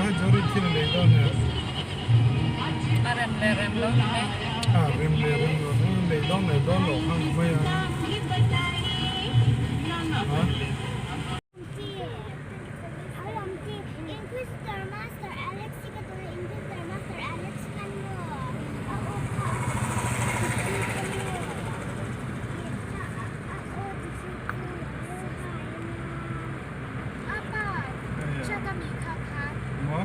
Rajori thil lei dawn e. A rem leh rem lo ni mai. A rem leh rem lo ni lei dawn leh dawn loh kha ni mai a. Ha?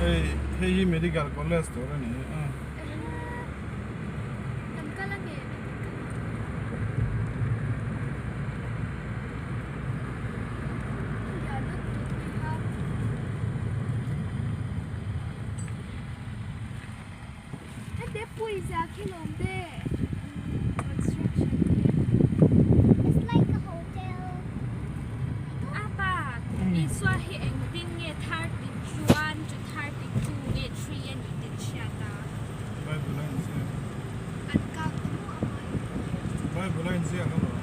Hei hei hi medical college tur a ni a. Bible a inziak. Bible a inziak alawm.